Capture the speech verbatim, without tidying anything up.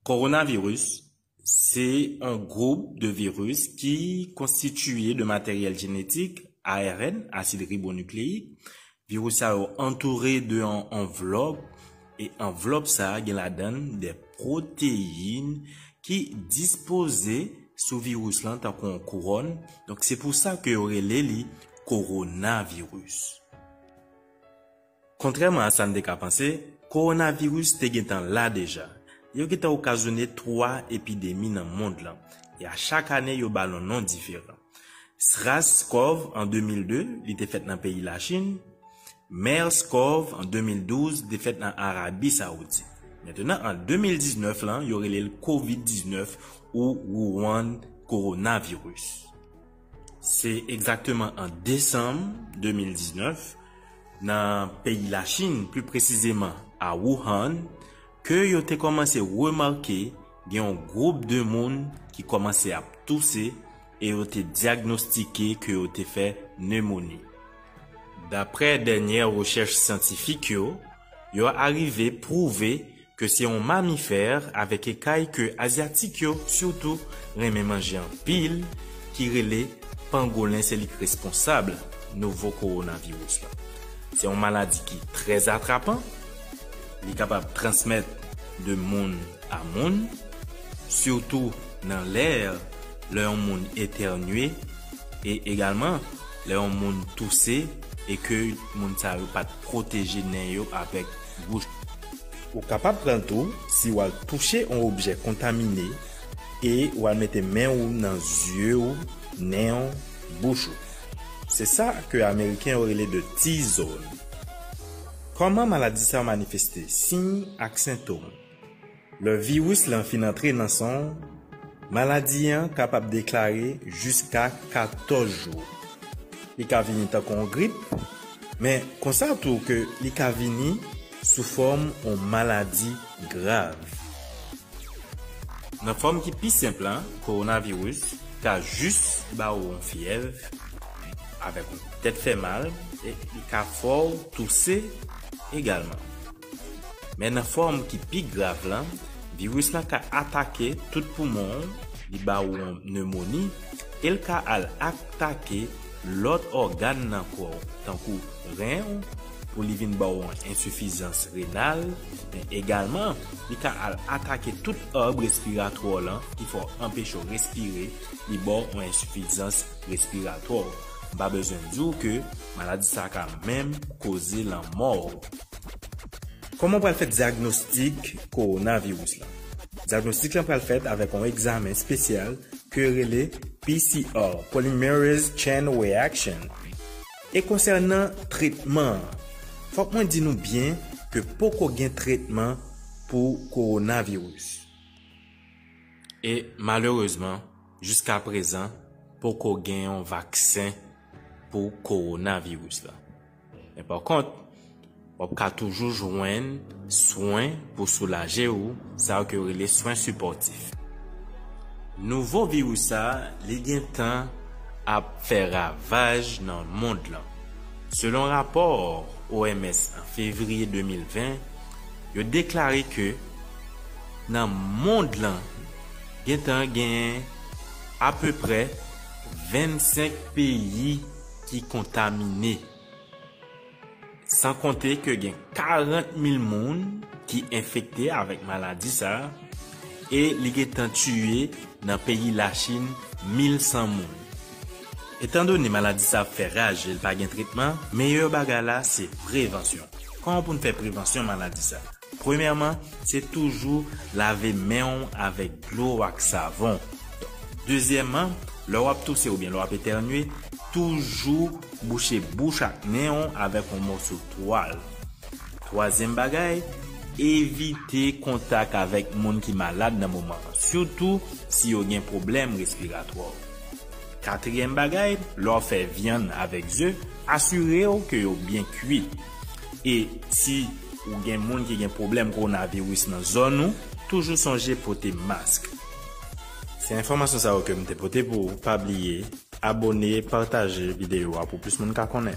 Kowonaviris se yon gwoup de viris ki konstitiye de materyèl jenetik, A R N, asid ribonukleyik. Viris sa yo antoure de yon anvlòp, e anvlòp sa a gen ladan l de pwoteyin ki dispoze sou viris lan tankou yon kouwòn. Donk, se pou sa ke yo rele li kowonaviris. Kontrèman a sa n te ka panse, kowonaviris te gentan la deja. Yo gentan okazyone twa epidemi nan mond lan, e a chak ane yo ba l yon non diferan. SRAS-CoV an de mil de, li te fèt nan peyi Lachin. MERS-CoV an de mil douz, li te fèt nan Arabi Sawoudit. Mentnan, an de mil diznèf lan, yo rele l kovid diznèf ou Wuhan coronavirus. Se egzakteman an desanm de mil diznèf, nan peyi Lachin, pli presizeman a Wuhan, ke yo te kòmanse remake gen yon gwoup de moun ki kòmanse ap touse e yo te dyagnostike ke yo te fè nemoni. Daprè dènyè rechèch syantifik yo, yo arive pwouve ke se yon mamifè avèk ekay ke azyatik yo sitou renmen manje anpil, ki rele pangolen, se li k responsab nouvo kowonaviris la. Se yon maladi ki trè atrapan, li kapab transmèt de moun a moun, sitou nan lè, lè yon moun etènye, e egalman lè yon moun touse e ke moun sa yo pa t pwoteje nen yo avèk bouch. Ou kapab pran l tou si w al touche yon objè kontamine e w al mete men w nan zye w, nen w, bouch ou. Se sa ke Ameriken yo rele de T-zone. Kòman maladi sa a manifeste? Siy ak sentòm. Lè viris lan fin antre nan san w, maladi an kapab deklare jiska katòz jou. Li ka vini tankou yon grip, men konsa tou ke li ka vini sou fòm yon maladi grav. Nan fòm ki pi senp lan, kowonaviris ka jis ba w yon fyèv avèk yon tèt fè mal, e li ka fè w touse egalman. Men nan fòm ki pi grav lan, viris lan ka atake tout poumon w, li ba w yon nemoni, e l ka al atake lòt ògàn nan kò w, tankou ren w, pou li vin ba w yon ensifizans renal, men egalman, li ka al atake tout arb respiratwa w lan ki fè w anpeche w respire, li ba w yon ensifizans respiratwa. M pa bezwen di w ke maladi sa ka menm koze lanmò w. Kòman w pral fè dyagnostik kowonaviris lan? Dyagnostik lan pral fèt avèk yon egzamen espesyal ke yo rele P C R, Polymerase Chain Reaction. E konsènan tretman an, fòk mwen di nou byen ke poko gen tretman pou kowonaviris. E malerezman, jiska prezan, poko gen yon vaksen pou kowonaviris la. Men pa kont, w ap ka toujou jwenn swen pou soulaje w, sa yo ke yo rele swen sipòtif. Nouvo viris sa, li gentan ap fè ravaj nan mond lan. Selon rapò O M S an fevriye de mil ven, yo deklare ke nan mond lan, gentan genyen apeprè vennsenk peyi ki kontamine. San konte ke gen karant mil moun ki enfekte avèk maladi sa a, e li gentan tiye nan peyi Lachin mil san moun. Etandone maladi sa ap fè raj e l pa gen tretman, meyè bagay la se prevansyon. Kòman pou n fè prevansyon maladi sa? Premyèman, se toujou lave men w avèk dlo ak savon. Dezyèmman, lè w ap touse oubyen lè w ap etènye, toujou bouche bouch ak nen w avèk yon mòso twal. Twazyèm bagay, evite kontak avèk moun ki malad nan moman an, sitou si yo gen pwoblèm respiratwa. Katriyèm bagay, lè w ap fè vyann avèk ze, asire w ke yo byen kui. E si ou gen moun ki gen pwoblèm kowonaviris nan zòn ou, toujou sonje pote mask. Se enfòmasyon sa yo ke m te pote pou ou. Pa bliye abòne, pataje videyo a pou plis moun ka konnen.